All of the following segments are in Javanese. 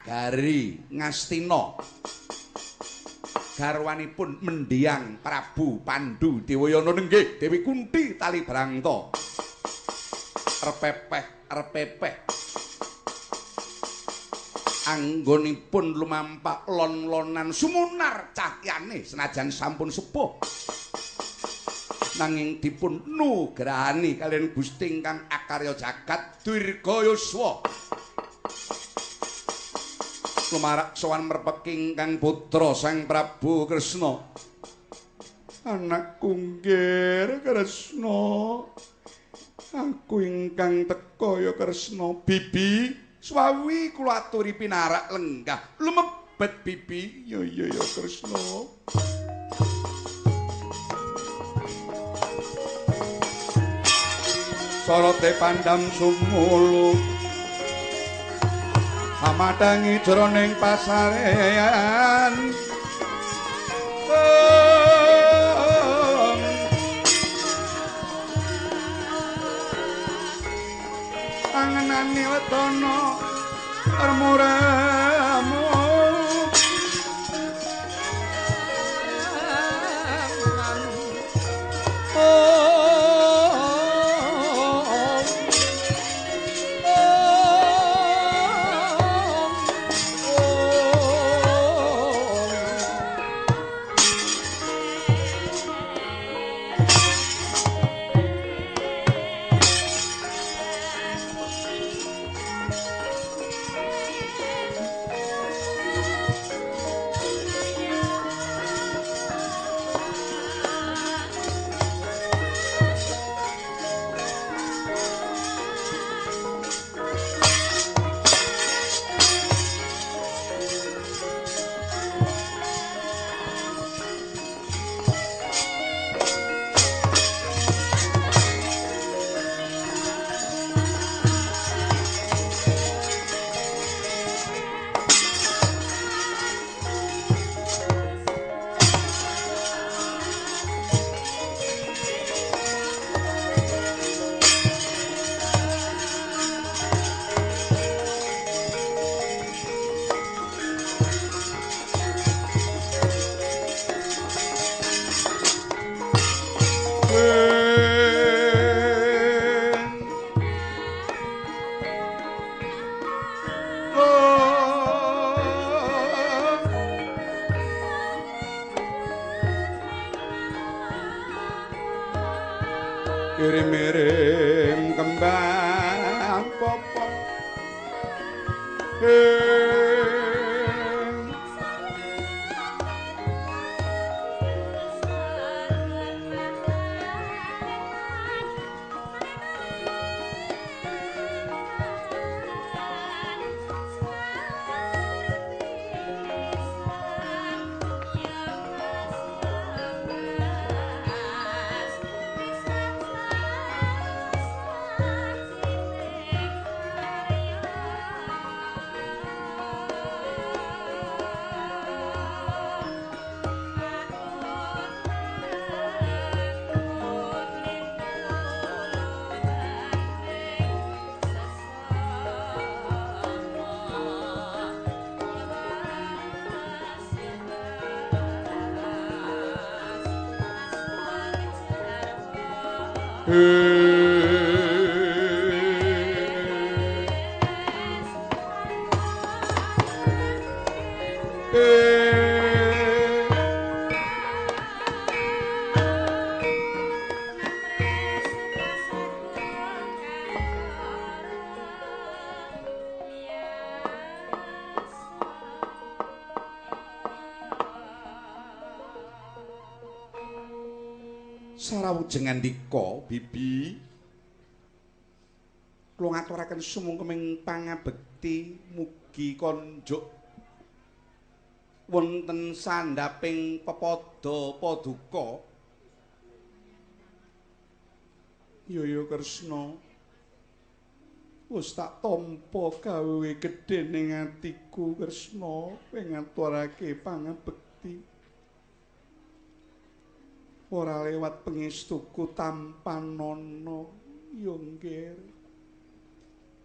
Nagari Ngastina. Garwanipun mendiang Prabu Pandu Dewayana nenggih Dewi Kunti tali brangta. Repepeh repepeh anggonipun lumampak lon-lonan sumunar cahyane senajan sampun sepuh nanging dipun nugrahani kaliyan Gusti ingkang akarya jagat dirga yuswa. Lumarak sowan merpeki ingkang putra Sang Prabu Kresna. Anakku nggir Kresna, aku ingkang teka ya Kresna. Bibi swawi kula aturi pinarak lenggah lumebet bibi. Ya ya ya Kresna. Sorote pandam sumulu amadangi jroning pasarean. Angenane wetana remuramu kirim-irim kembang popong. Sarawujeng ngandika, Bibi, kula ngaturaken sumungkeming pangabekti mugi konjuk wonten sandhaping pepada paduka. Ya ya Kresna, wis tak tampa gawe gedhe ning atiku Kresna, kowe ngaturake pangabekti. Ora lewat pengestuku tampanana ya nggih.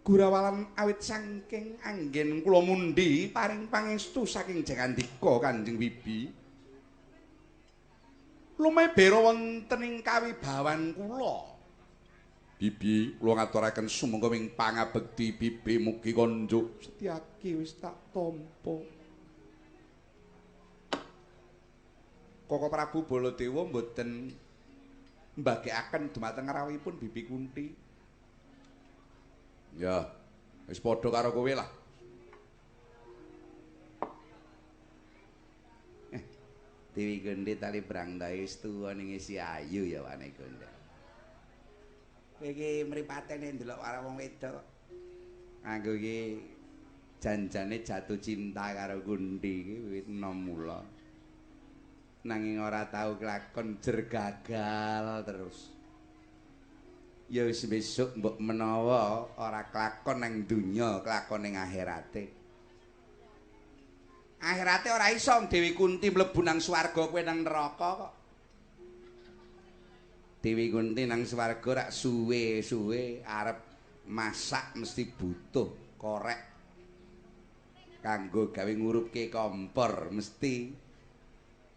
Gurawalan awit saking anggen kula mundhi paring pangestu saking Jagandika Kanjeng Bibi. Lumebera wonten ing kawibawan kula. Bibi, kula ngaturaken sumangga ing pangabekti Bibi mugi konjuk. Setyaki wis tak tampa. Koko Prabu Baladewa mboten mbagekaken dumateng rawuhipun Bibi Kunti. Ya, wis padha karo kowe lah. Dewi Kunti tali brangdae wis tuwa ning isi ayu ya wane Kunti. Kowe iki mripate nek ndelok karo wong wedok. Aku iki janjane jatuh cinta karo Kunti iki wiwit enom mula. Nanging ora tau kelakon jer gagal terus. Ya wis besok mbok menawa ora kelakon nang donya, kelakon ning akhirate. Akhirate ora iso Dewi Kunti mlebu nang swarga kowe nang neraka kok. Dewi Kunti nang swarga rak suwe-suwe arep masak mesti butuh korek kanggo gawe ngurupke kompor, mesti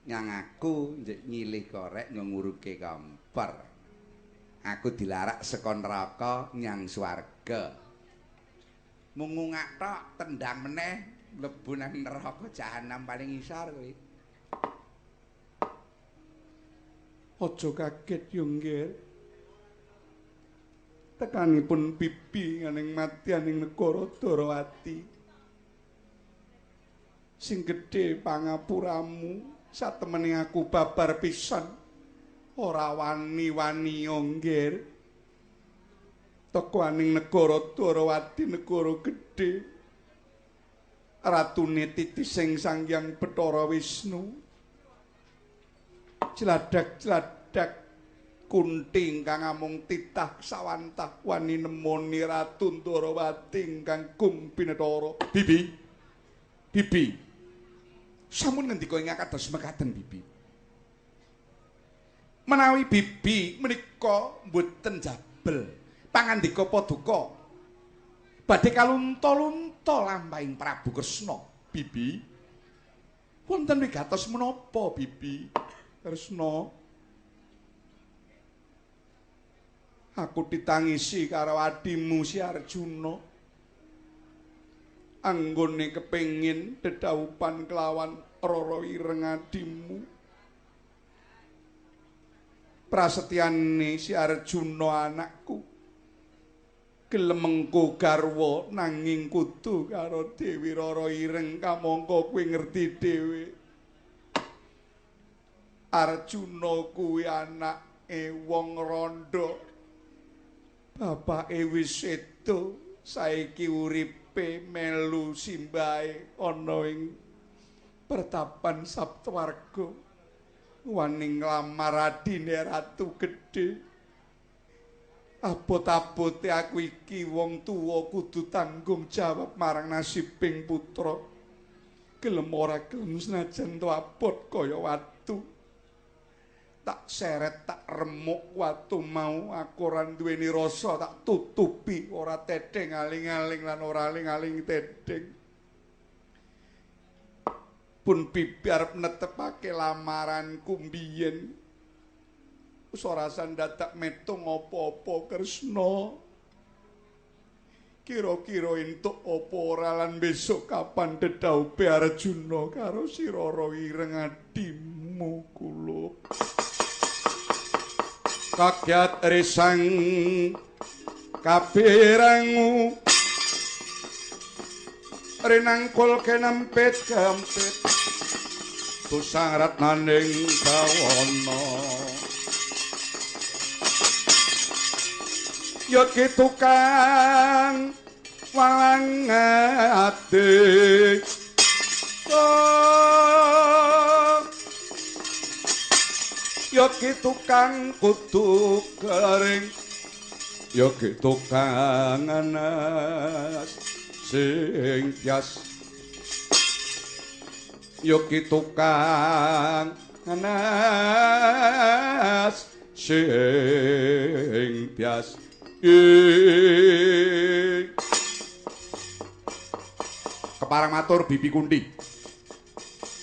nyang aku njek nyilih korek ngurupke kompor. Aku dilarak saka neraka nyang swarga. Mung ngungak tok tendang meneh mlebu nang neraka jahanam paling isor kowe. Aja kaget yo nggih. Tekanipun Bibi nganing matianing negara Darawati. Sing gedhe pangapuramu satemene aku babar pisan. Ora wani-wani yo nggih. Teko aning negara Darawati negara gedhe. Ratune titising Sang Hyang Bathara Wisnu. Jladak-jladak Kunti ingkang amung titah sawantah wani nemoni Ratu Ndarawati ingkang gung pinethara. Bibi. Bibi. Sampun ngendika ing kados mekaten Bibi. Menawi Bibi menika mboten jabel pangandika paduka badhe kalunta-lunta lampahing Prabu Kresna. Bibi. Wonten wigatos menapa Bibi? Kresna, aku ditangisi karo adimu si Arjuna. Anggone kepengin dedhawupan kelawan Rara Ireng adimu. Prasetyane si Arjuna anakku gelem mengko garwa nanging kudu karo Dewi Rara Ireng kamangka kowe ngerti dhewe. Arjuna kuwi anake wong rondo. Bapake wis sedo, saiki uripe melu simbahe ana ing pertapan Saptwarga. Wani nglamar adine ratu gedhe. Abot-abote aku iki wong tuwa kudu tanggung jawab marang nasibing putra. Gelem ora gelem senajan to abot kaya watu. Tak seret tak remuk watu mau aku ora duweni rasa tak tutupi ora tedheng aling-aling lan ora aling-aling tedheng. Pun Bibi arep netepake lamaranku mbiyen. Wis ora dadak metung apa-apa Kresna. Kira-kira entuk apa ora lan besok kapan dedhaupe Arjuna karo si Rara Ireng adimu kula. Kagyat risang kapirangu rinangkul kenempit kempit tusang ratnaning bawana. Yot ki tukang walang ati Yo ki tukang kudu kering, yo ki tukang anas sing bias, yo ki tukang anas sing bias. Keparang matur Bibi Kunti.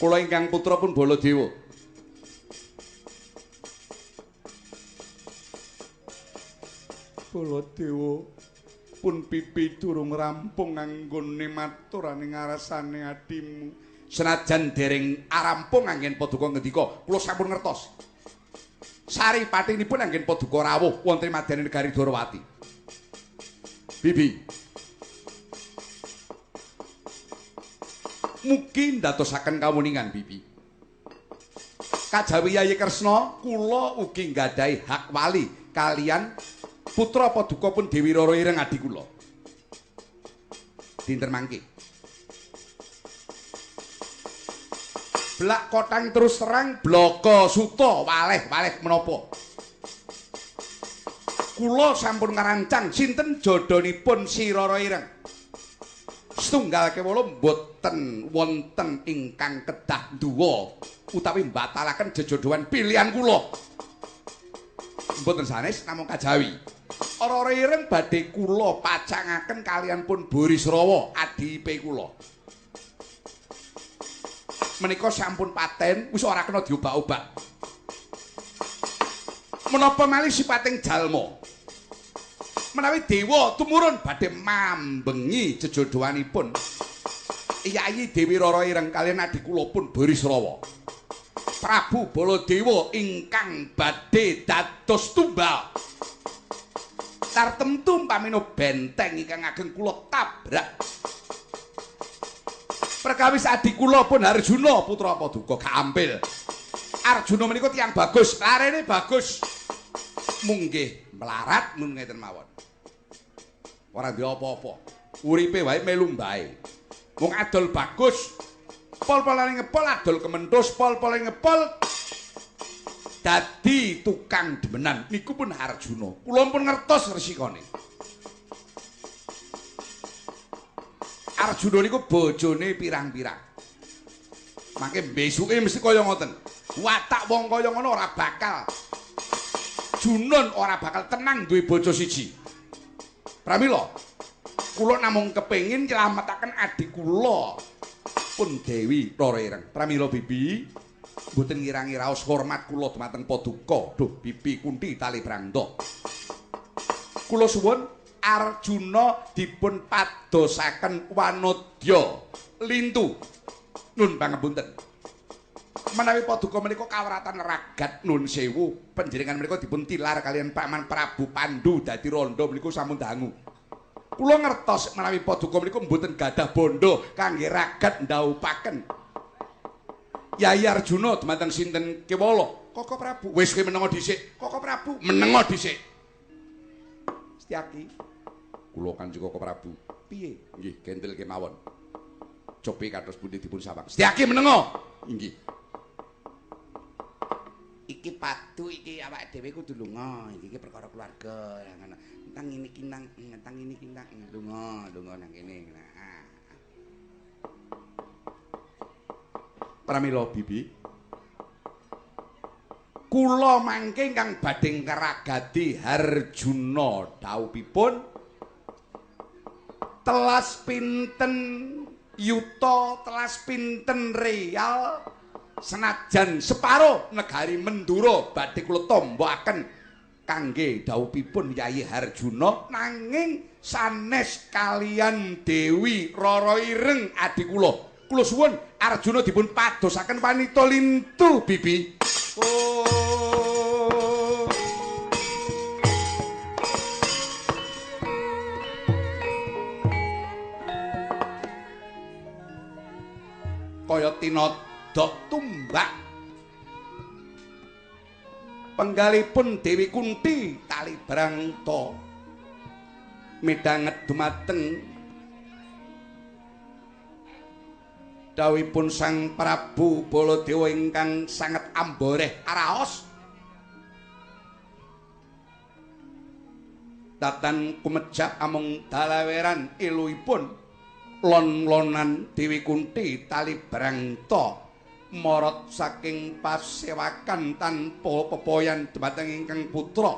Kula ingkang putra pun Baladewa. Baladewa pun Bibi durung rampung anggone maturane ngarasane adimu. Senajan dereng arampung anggen paduka ngendika, kula sampun ngertos. Saripatinipun anggen paduka rawuh wonten madyaning negari Dwarawati. Bibi. Mugi ndadosaken kawuningan Bibi. Kajawi Yayi Kresna, kula ugi nggadahi hak wali kalian putra paduka pun Dewi Rara Ireng adi kula. Dinten mangke. Blak kotang terus terang blaka suta waleh-waleh menapa. Kula sampun ngarancang sinten jodhonipun si Rara Ireng. Setunggal kewala mboten wonten ingkang kedah nduwa utawi mbatalaken jejodhoan pilihan kula. Mboten sanes namung kajawi. Rara Ireng badhe kula pacangaken kalian pun Burisrawa adipe kula. Menika sampun paten wis ora kena diobak-obak. Menapa malih sipating jalma? Menawi dewa tumurun badhe mambengi jejodhoanipun Yayi Dewi Rara Ireng kaliyan adi kula pun Burisrawa. Prabu Baladewa ingkang badhe dados tumbal. Tartemtu pamino benteng ingkang ageng kula tabrak. Perkawis adi kula pun Arjuna putra paduka kaampil. Arjuna menika tiyang bagus, larene bagus. Munggih melarat mun ngeten mawon. Ora duwe apa-apa. Uripe wae melu mbae. Wong adol bagus. Pol-polane ngepol adol kementhus, pol-polane ngepol dadi tukang demenan. Niku pun Arjuna. Kula pun ngertos resikone. Arjuna niku bojone pirang-pirang. Mangke besuke mesti kaya ngoten. Watak wong kaya ngono ora bakal junun, ora bakal tenang duwe bojo siji. Pramila kula namung kepengin nylametaken adik kula pun Dewi Rara Ireng. Pramila Bibi mboten ngirangi raos hormat kula dumateng paduka. Duh Bibi Kunti tali brangda. Kula suwun Arjuna dipun padosaken wanodya lintu. Nun pangapunten. Menawi paduka menika kawratan ragat nun sewu, panjenengan menika dipun tilar kaliyan Paman Prabu Pandu dadi rondo menika sampun dangu. Kula ngertos menawi paduka menika mboten gadah bondo kangge ragat ndhaupaken Yayi Arjuna dumateng sinten kewala? Koko Prabu. Wis kowe menengo dhisik. Koko Prabu menengo dhisik. Setyaki. Kula Kanjeng Koko Prabu. Piye? Nggih, gentil kemawon. Cobi kados pundi dipun sawang. Setyaki menengo. Inggih. Iki padu iki awake dhewe kudu lunga, iki perkara keluarga ngono. Tentang ini kinang, tentang ini kinang, lunga, lunga nang kene. Nah. Pramila Bibi. Kula mangke ingkang badhe ngragati Harjuna dhawuhipun telas pinten yuta, telas pinten real, senajan separo negari Mendura badhe kula tombokaken kangge dhawuhipun Yayi Harjuna, nanging sanes kalian Dewi Rara Ireng adi kula. Kula suwun Arjuna dipun padosaken wanita lintu Bibi. Oh. Kaya tinodok tumbak penggalipun Dewi Kunti tali brangta midhanget dumateng dawuhipun Sang Prabu Baladewa ingkang sanget amboreh araos. Datan kumejak amung dalaweran eluhipun lon-lonan Dewi Kunti tali brangta morot saking pasewakan tanpa pepoyan dumateng ingkang putra.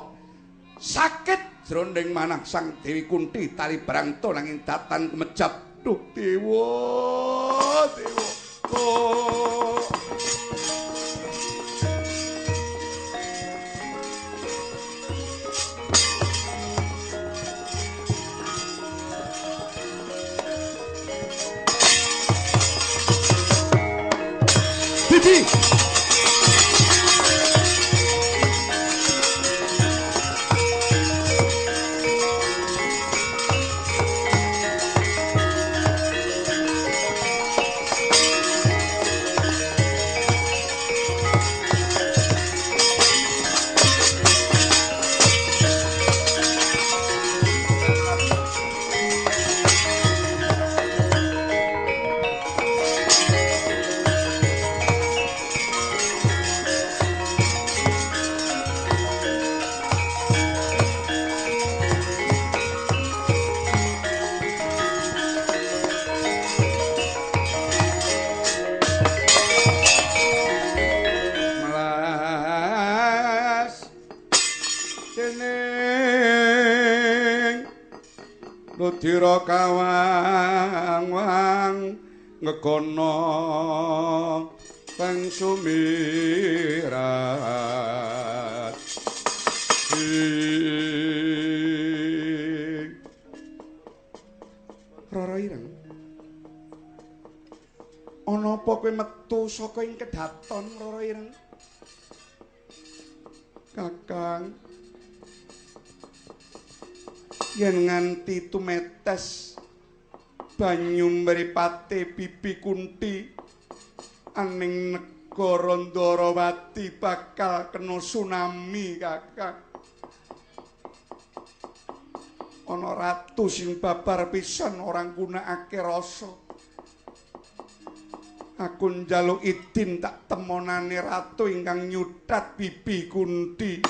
Sakit jroning manah Sang Dewi Kunti tali brangta nanging datan kumejap Aduh dewa, dewa. Oh. Bibi. Ludira kawang-wang ngekono kang sumirat. Rara Ireng, ana apa kowe metu saka ing kedaton Rara Ireng? Kakang, yen nganti tumetes banyu mripate Bibi Kunti aning negara Ndarawati bakal kena tsunami, Kakang. Ana ratu sing babar pisan ora nggunakake rasa. Aku njaluk idin tak temonane ratu ingkang nyuthat Bibi Kunti.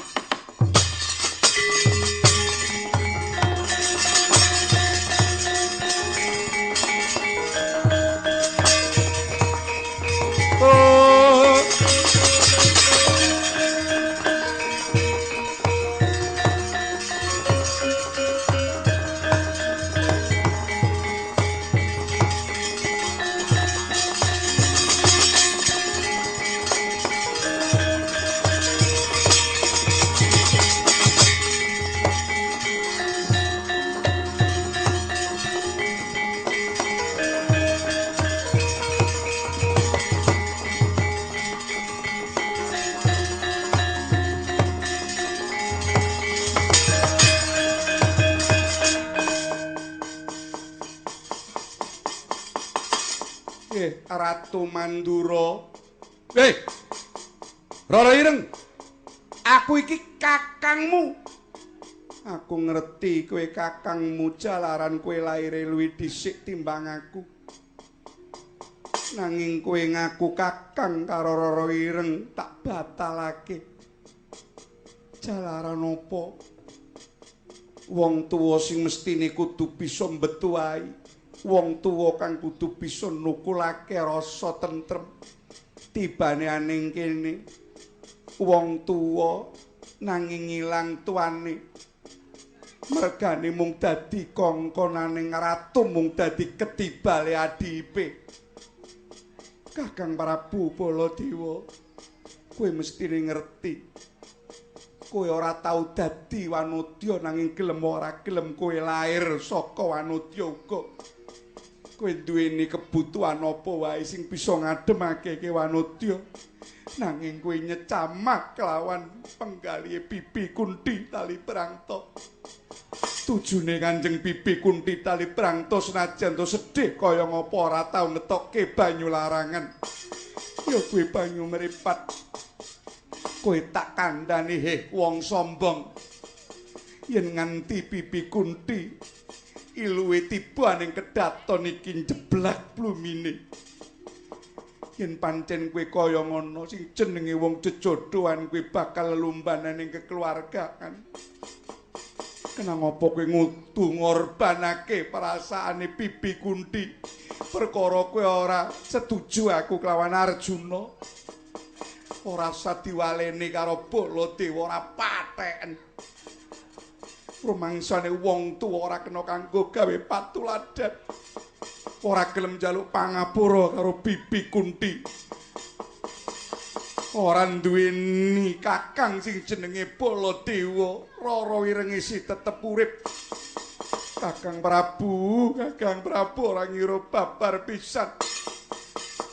Ratu Mandura. Hei. Rara Ireng. Aku iki kakangmu. Aku ngerti kowe kakangmu jalaran kowe laire luwih dhisik timbang aku. Nanging kowe ngaku kakang karo Rara Ireng tak batalake. Jalaran apa? Wong tuwa sing mestine kudu bisa mbetuai. Wong tuwa kang kudu bisa nukulake rasa tentrem. Tibane aning kene wong tuwa nanging ilang tuane. Mergane mung dadi kongkonane ratu, mung dadi ketibale adipe. Kakang Prabu Baladewa, kowe mestine ngerti. Kowe ora tau dadi wanodya nanging gelem ora gelem kowe lair saka wanodya uga. Kowe duweni kebutuhan apa wae sing bisa ngademake ke wanodya, nanging kowe nyecamak kelawan penggalihe Bibi Kunti tali prangta. Tujune Kanjeng Bibi Kunti tali prangta senajan to sedih kaya ngapa ora tau ngetokke banyu larangan. Ya kowe banyu mripat. Kowe tak kandhani heh wong sombong. Yen nganti Bibi Kunti iluwe tiba ning kedaton iki njeblak blumine. Yen pancen kowe kaya ngono sing jenenge wong jejodhoan kowe bakal lelumbanan ning kekeluargaan. Kenang apa kowe ngudu ngorbanake perasaane Bibi Kunti? Perkara kowe ora setuju aku kelawan Arjuna. Ora usah diwaleni karo Baladewa ora patheken. Rumangsane wong tuwa ora kena kanggo gawe patuladan. Ora gelem njaluk pangapura karo Bibi Kunti. Ora duweni kakang sing jenenge Baladewa, Rara Ireng isih tetep urip. Kakang Prabu, Kakang Prabu ora ngira babar pisan.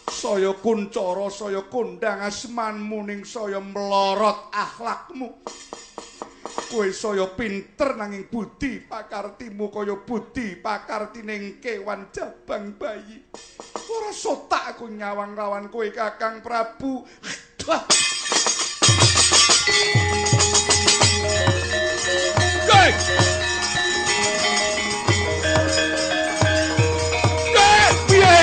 Saya kuncara, saya kondang asmanmu ning saya mlorot akhlakmu. Kowe saya pinter nanging budi pakartimu kaya budi pakartining kewan jabang bayi. Ora sotak aku nyawang lawan kowe Kakang Prabu. Kowe! Kowe piye?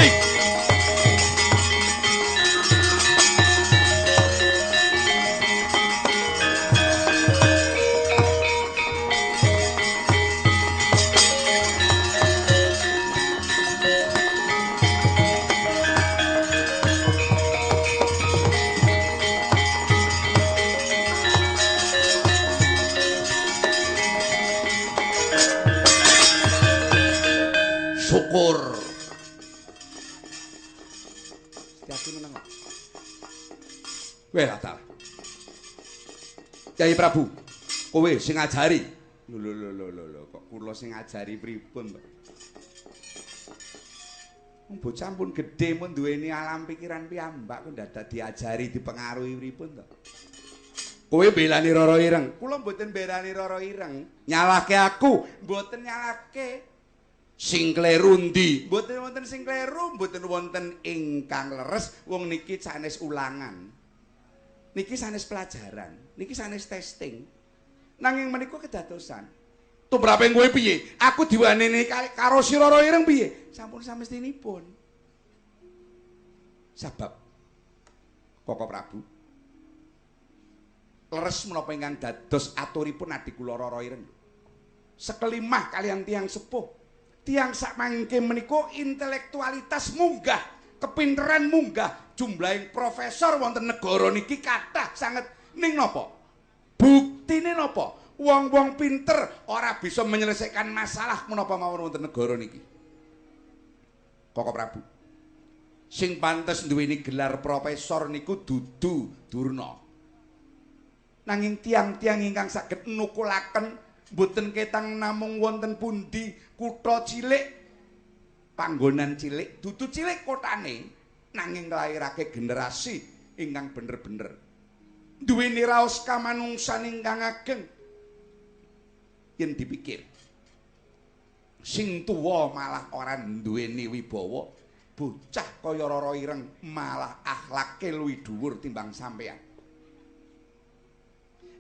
Syukur. Setiaki meneng. Weh lah ta. Kyai Prabu, kowe sing ngajari. Lho lho lho lho lho, kok kula sing ngajari pripun, Pak? Wong bocah pun gedhe mun duweni alam pikiran piyambak kok dadak diajari dipengaruhi pripun to? Kowe mbelani Rara Ireng. Kula mboten mbelani Rara Ireng. Nyalahke aku, mboten nyalahke. Sing kleru ndi? Mboten wonten sing kleru, mboten wonten ingkang leres. Wong niki sanes ulangan. Niki sanes pelajaran, niki sanes testing. Nanging menika kedadosan. Tumrape kowe piye? Aku diwaneni karo si Rara Ireng piye? Sampun samestinipun. Sabab Koko Prabu leres menapa ingkang dados aturipun adik kula Rara Ireng. Sekelimah kalian tiang sepuh. Tiang sak mangke menika intelektualitas munggah, kepinteran munggah, jumlahing profesor wonten negara niki kathah sanget. Ning napa? Buktine napa? Wong-wong pinter ora bisa menyelesaikan masalah menapa mawon wonten negara niki. Koko Prabu, sing pantes duweni gelar profesor niku dudu Durna. Nanging tiang-tiang ingkang saged nukulaken mboten ketang namung wonten pundi kutha cilik, panggonan cilik, dudu cilik kotane, nanging nglairake generasi ingkang bener-bener duweni raos kamanungsan ingkang ageng. Yen dipikir sing tuwa malah ora duweni wibawa, bocah kaya Rara Ireng malah akhlake luwih dhuwur timbang sampeyan.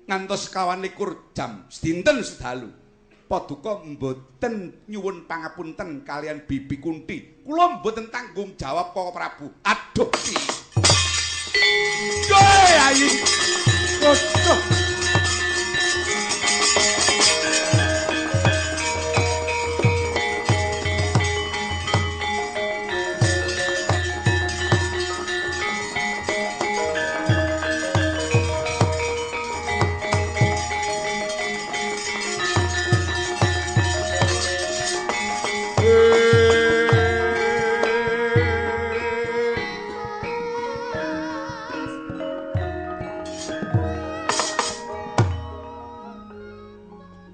Ngantos 24 jam sedinten sedalu paduka mboten nyuwun pangapunten kalian Bibi Kunti. Kula mboten tanggung jawab Koko Prabu. Aduh ki. Kowe ayi. Aduh.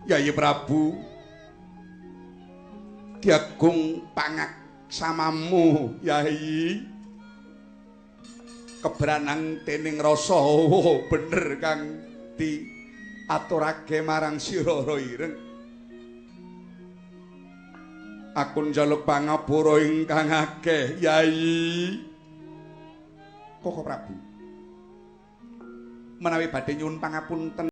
Kyai Prabu, diagung pangaksamamu Yai. Kebranang dening rasa bener kang diaturake marang si Rara Ireng. Aku njaluk pangapura ingkang akeh Yai. Koko Prabu, menawi badhe nyuwun pangapunten